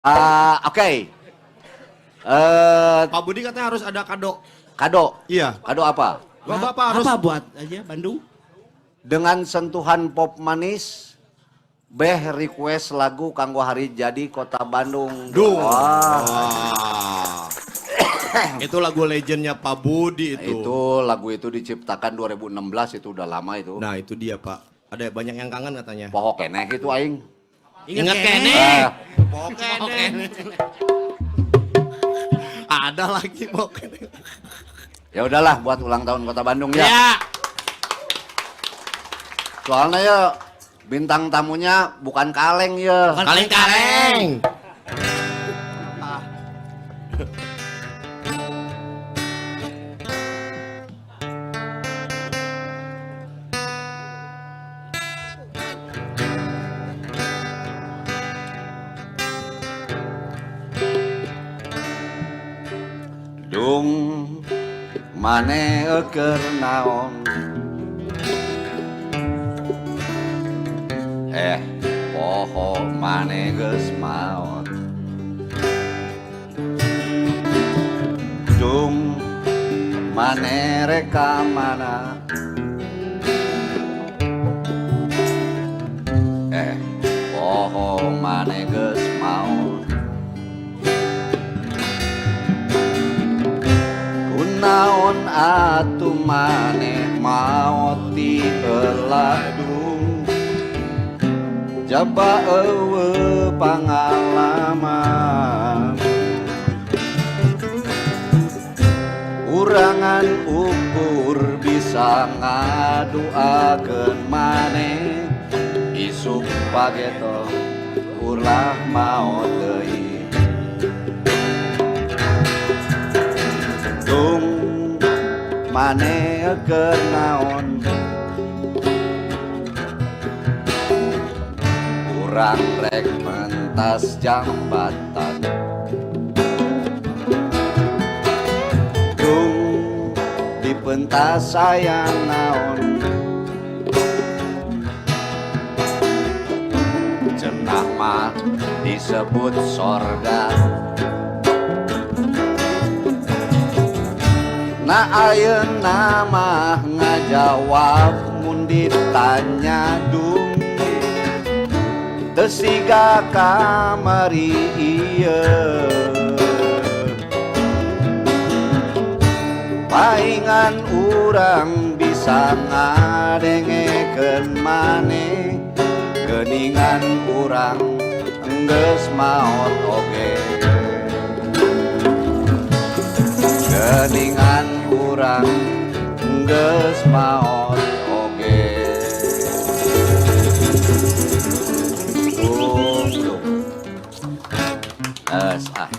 Ah, oke. Pak Budi katanya harus ada kado. Kado. Iya. Kado apa? Bapak harus Apa buat aja Bandung? Dengan sentuhan pop manis, Beh request lagu kanggo hari jadi Kota Bandung. Duh. Wah, Wah. Itu lagu legendnya Pak Budi itu. itu lagu itu diciptakan 2016, itu udah lama itu. Nah, itu dia, Pak. Ada banyak yang kangen katanya. Poho keneh itu aing. Ingat keneh. Ah, Pokoknya. Ada lagi pokoknya. ya udahlah buat ulang tahun Kota Bandung ya. Ya. Soalnya ya bintang tamunya bukan kaleng ya. Bukan. Kaleng-kaleng. Dung mane keur naon? Eh, poho mane geus maot. Dung mane rek ka mana? Eh, poho mane geus maot. Kunaon atuh maneh maot ti heula dung, jaba eueuh pangalaman. Urangan ukur bisa ngaduakeun maneh, isuk pageto ulah maot deui. Dung mane keur naon? Urang rek mentas jambatan. Dung di pentas aya naon? Cenah mah disebut sorga. Na ayeuna mah ngajawab mun ditanya dung, teu siga kamari ieu. Paingan urang bisa ngadengekeun maneh, geuningan urang enggeus maot oge. Geningan urang geus maot oge. Dung dung. Geus ah.